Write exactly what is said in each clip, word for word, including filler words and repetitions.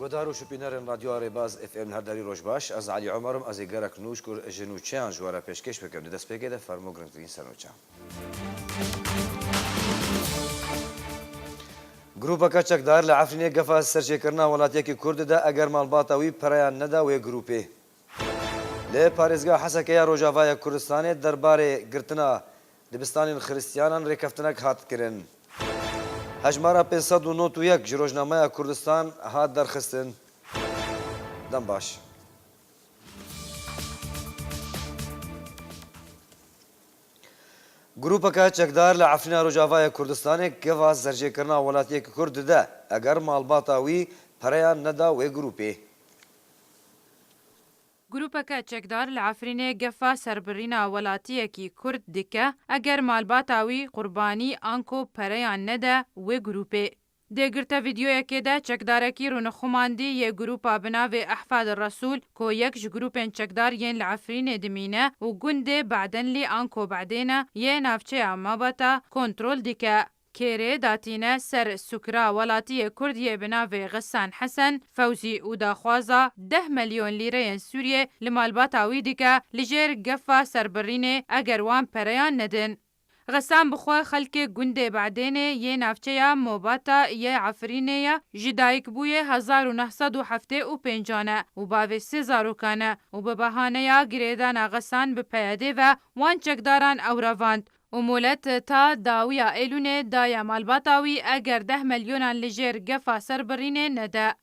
Guhdar û şopînerên Radyoya Rêbaz F M her derî roj baş. Ez Elî Omer im, ez ê gelek nû ji ku ji nûçeyan ji we re pêşkêş bikim. Di destpêkê de fermo girngtirîn sernûçe. Grûpeke çekdar li Efrînê gefa serjêkirina welatiyekî Kurd dide eger malbata wî pereyan neda wê grûpê. Li parêzgeha Hesekê ya Rojavaya Kurdistanê derbarê girtina dibistanên Xiristiyanan rêkeftinek hat kirin. Hejmara pênc sed û nod û yek ji Rojnameya Kurdistan hat derxistin. Dem baş. Grûpeke çekdar li Efrîna Rojavaya Kurdistanê gefa serjêkirina welatiyekî Kurd dide eger malbata wî pereyan neda wê grûpê. Grûpeke çekdar li Efrînê gefa serbirîna welatiyekî Kurd dike, eger malbata wî qurbanî anko pereyan nede wê grûpê. Di girte vîdyoyekê de çekdarekî rûnixumandî yê grûpa bi navê Ehfad Resûl, ku yek ji grûpên çekdar yên li Efrînê dimîne û gundê Bedenlî anko Bedêne yê navçeya Mabata kontrol dike. Kêrê datîne ser sukra welatiyê Kurd yê bi navê Xesan Hesen Fewzî û daxwaza deh milyon lîreyên Sûriyê li malbata wî dike, li jêr gefa serbirînê eger wan pereyan nedin. Xesan bi xwe xelkê gundê Bedênê yê navçeya Mobata yê Efrînê ye, ji dayikbûyê hezar û neh sed û heftê û pêncan e û bavê sê zarokan e û bi behaneya girêdana Xesan bi P Y D'ê ve wan çekdaran ew revand. Û molet ta dawiya Êlûnê daye malbata wî eger deh milyonan li jêr gefa serbirînê nede.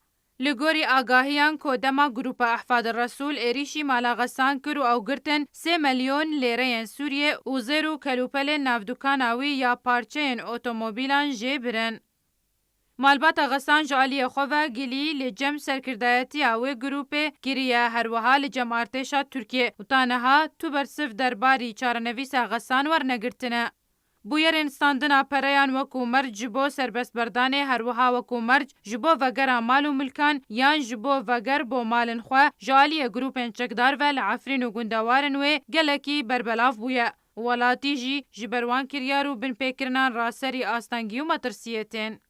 Li gorî agahiyan ku dema grûpa Ehfad Resûl êrîşî mala Xesan kir û ew girtin, sê milyon lêreyên Sûriyê û zêr û kelûpelên nav dukana wî ya parçeyên otomobîlan jê birin. Malbata Xesan ji aliyê xwe ve gilî li cem serkirdayetiya wê grûpê kiriye, her wiha li cem artêşa Tirkiyê û ta niha tu bersiv derbarî çarenivîsa Xesan wernegirtine. Bûyerên standina pereyan wekû merc ji bo serbestberdanê, her wiha wekû merc ji bo vegera mal û milkan yan ji bo veger bo malên xwe ji aliyê grûpên çekdar ve li Efrîn û gundewarên wê gelekî berbelav bûye. Welatî jî ji ber wan kiryar û binpêkirinan raserî astengî û metirsiyê tên.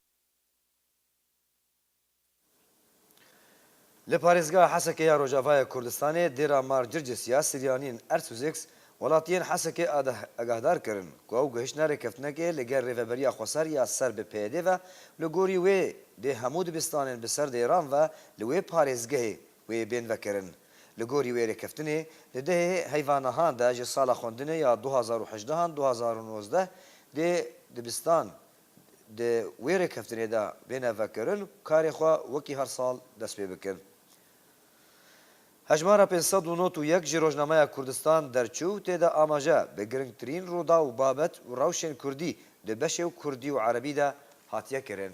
Li parêzgeha Hesekê ya Rojavaya Kurdistanê dêra Mar Circis ya Siryaniyên Erzsuzix welatiyên Hesekê adeh-, agahdar kirin ku ew gihiştine rêkeftinekê li gel Rêveberiya Xweser ya ser bi P Y D ve, li gorî wê dê hemû dibistanên bi ser dêran ve li wê parêzgehê wê bên vekirin. Li gorî wê rêkeftinê, li dehê heyva nihan de ji sala xwendinê ya du hazar û hejdehan du hazar û nozdeh dê dibistan di wê rêkeftinê de bêne vekirin, karê xwe wekî her sal dest pê bikin. Hejmara pênc sed û nod û yek ji Rojnameya Kurdistan derçû, tê de amaje bi girngtirîn rûdaw û babet û rewşên kurdî di beşê û kurdî û erebî de hatiye kirin.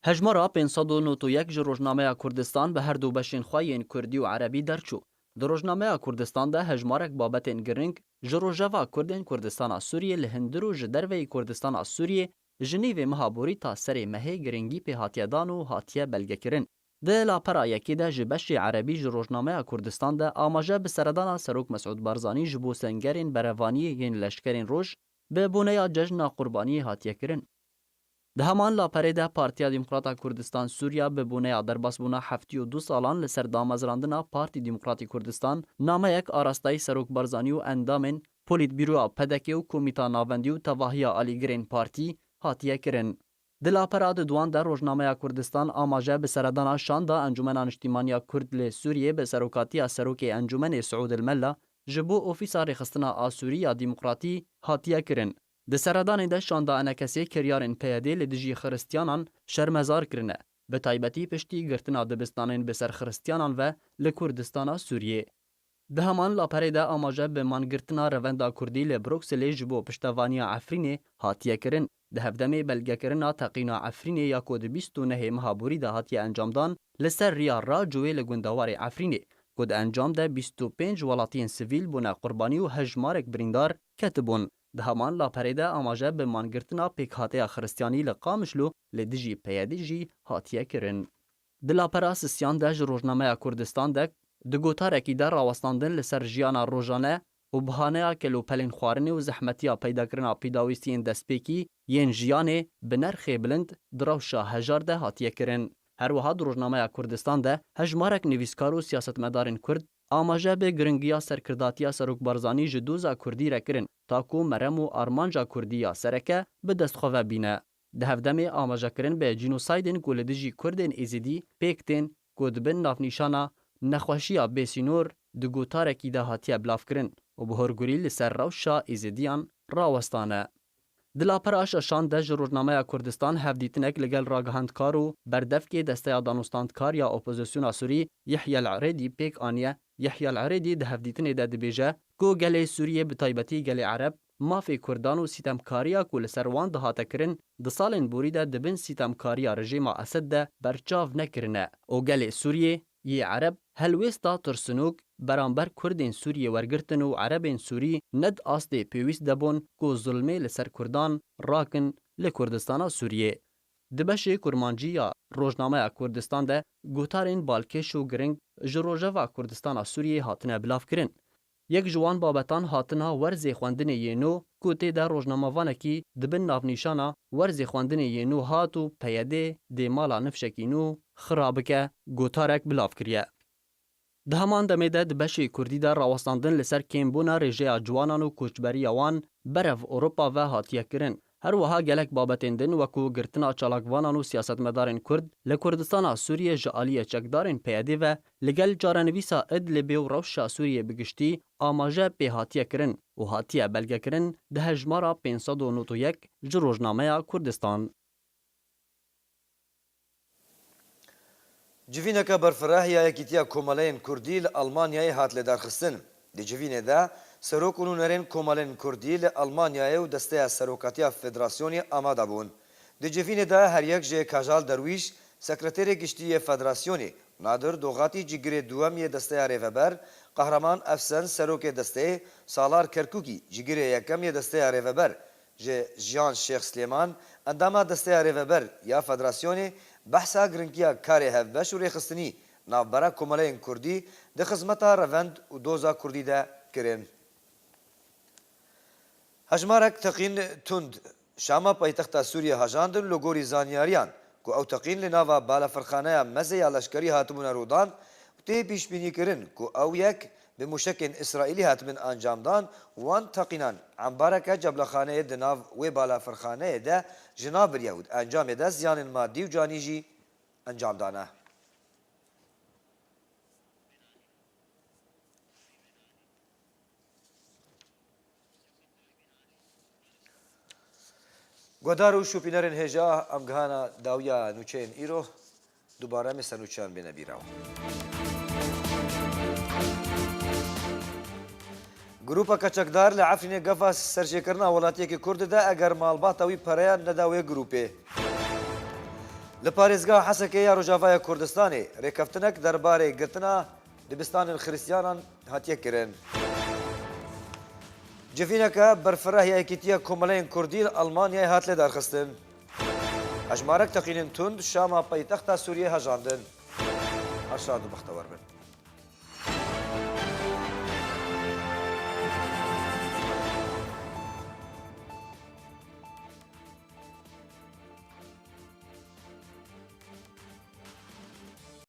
Hejmara pênc sed û nod û yek ji Rojnameya Kurdistan bi her du beşên xwe yên kurdî û erebî derçû. Di Rojnameya Kurdistan de hejmarek babetên giring ji rojeva Kurdên Kurdistana Sûriyê li hundir û ji derveyî Kurdistana Sûriyê ji nîvê meha borî ta serê mehê giringî pê hatiye dan û hatiye belgekirin. Di lapera yekê de ji beşê erebî ji Rojnameya Kurdistan de amaje bi seredana Serok Mesûd Barzanî ji bo sengerên berevaniyê yên leşkerên roj bi boneya Cejna Qurbaniyê hatiye kirin. Di heman laperê de Partiya Demokrata Kurdistan Sûriya bi boneya derbasbûna heftê û du salan li ser damezrandina Partî Demokratî Kurdistan nameyek arastayî Serok Barzanî û endamên Polîtbîroya P D K û Komîta Navendî û Tevahiya Alîgirên Partî hatiye kirin. Di lapera di duan de Rojnameya Kurdistan amaje bi seredana şanda Encûmena Niştîmaniya Kurd li Sûriyê bi serokatiya Serokê Encûmenê Siûd El Mella ji bo Ofîsa Rêxistina Asûrî ya Demokratî hatiye kirin. Di seredanê de şanda enekesê kiryarên P Y D li dijî xiristiyanan şermezar kirine, bi taybetî piştî girtina dibistanên bi ser xiristiyanan ve li Kurdistana Sûriyê. Di heman laperê de amaje bi mangirtina revenda kurdî li Brukselê ji bo piştevaniya Efrînê hatiye kirin. Di hevdemê belgekirina teqîna Efrînê ya ku di bîst û nehê meha borî de hatiye encamdan, li ser riya Racûyê li gundewarê Efrînê, ku di encam de bîst û pênc welatiyên sivîl bûne qurbanî û hejmarek birîndar ketibûn. Di heman laperê de amaje bi mangirtina pêkhateya xiristiyanî li Qamişlo li dijî P Y D jî hatiye kirin. Di lapera sisiyan de ji Rojnameya Kurdistan de di gotarekî de rawestandin li ser jiyana rojane û bihaneya kelûpelên xwarinê û zehmetiya peydakirina pêdawîstiyên destpêkî yên jiyanê bi nerxê bilind di rewşa hejar de hatiye kirin. Her wiha di rojnameya Kurdistan de hejmarek nivîskar û siyasetmedarên Kurd amaje bi giringiya serkirdatiya Serok Barzanî ji doza Kurdî re kirin, ta ku merem û armanca Kurdî ya sereke bi dest xwe ve bîne. Di hevdemê amajekirin bi cînosaydên ku li dijî Kurdên Êzidî pêk tên, ku di bin navnîşana nexweşiya bêsînor di gotarekî de hatiye bilavkirin û bi horgurî li ser rewşa Êzidiyan rawestane. Di lapera şeşan de ji Rojnameya Kurdistan hevdîtinek li gel ragihandkar û berdevkê Desteya Danûstandkar ya Opozisyona Sûrî Yihya El Erêdî pêk aniye. Yihya El Erêdî di hevdîtinê de dibêje ku gelê Sûriyê, bi taybetî gelê Ereb, mafê Kurdan û sîtemkariya ku li ser wan dihate kirin, di salên borî de di bin sîtemkariya rejîma Esed de berçav nekirine û gelê Sûriyê yê Ereb helwêsta tirsinok beramber Kurdên Sûriyê wergirtin û Erebên Sûrî ne di astê pêwîst de bûn ku zulmê li ser Kurdan rakin li Kurdistana Sûriyê. Di beşê kurmancî ya Rojnameya Kurdistan de gotarên balkêş û giring ji rojeva Kurdistana Sûriyê hatine bilavkirin. Yek ji wan babetan hatina werzê xwendinê yê nû, ku tê de rojnamevanekî di bin navnîşana werzê xwendinê yê nû hat û P Y D dê mala nifşekî nû xira bike, gotarek bilav kiriye. Di heman demê de di beşê Kurdî de rawestandin li ser kêmbûna rêjeya ciwanan û koçberiya wan berev Ewropa ve hatiye kirin. Her wiha gelek babetên din, wekû girtina çalakvanan û siyasetmedarên Kurd li Kurdistana Sûriyê ji aliyê çekdarên P Y D ve li gel çarenivîsa Idlibê û rewşa Sûriyê bi giştî, amaje pê hatiye kirin û hatiye belgekirin di hejmara pênc sed û nod û yek ji Rojnameya Kurdistan. Civîneke berfireh ya Yekîtiya Komeleyên Kurdî li Almanyayê hat lêdarxistin. Di civînê de serok û nûnerên komelên Kurdî li Almanyayê û Desteya Serokatiya Federasyonê amade bûn. Di civînê de her yek jê Kajal Derwîş, Sekreterê Giştî yê Federasyonê, Nadir Doxatî, cîgirê duwem yê Desteya Rêveber, Qehreman Efsen, Serokê Desteyê, Salar Kerkûkî, cîgirê yekem yê Desteya Rêveber, ji Jiyan Şêx Silêman, endama Desteya Rêveber ya Federasyonê, behsa giringiya karê hevbeş û rêxistinî navbera komeleyên Kurdî di xizmeta revend û doza Kurdî de kirin. Hejmarek teqîn tund Şama paytexta Sûriyê hejandin, li gorî zanyariyan ku ew teqîn li nava balafirxaneya meze ya leşkerî hatibûne rûdan û tê pîşbînîkirin ku ew yek bi mûşekên Îsraîlî hatibin encamdan. Wan teqînan embareke ceblexaneyê di nav wê balafirxaneyê de ji nav biriye û di encamê de ziyanên madî û canî jî encam dane. Guhdar û şopînerên hêja, em gihana dawiya nûçeyên îro. Dubare em ê ser nûçeyan bêne bîra. Grûpeke çekdar li Efrînê gefa serjêkirina welatiyekî Kurd dide eger malbata wî pereya neda wê grûpê. Li parêzgeha Hesekê ya Rojavaya Kurdistanê rêkeftinek derbarê girtina dibistanên Xiristiyanan hatiye kirin. Civîneke berfireh ya Yekîtiya Komeleyên Kurdî li Almanyayê hat lêdarxistin. Hejmarek teqînên tund Şama paytexta Sûriyê hejandin. Her şad û bextewar bin.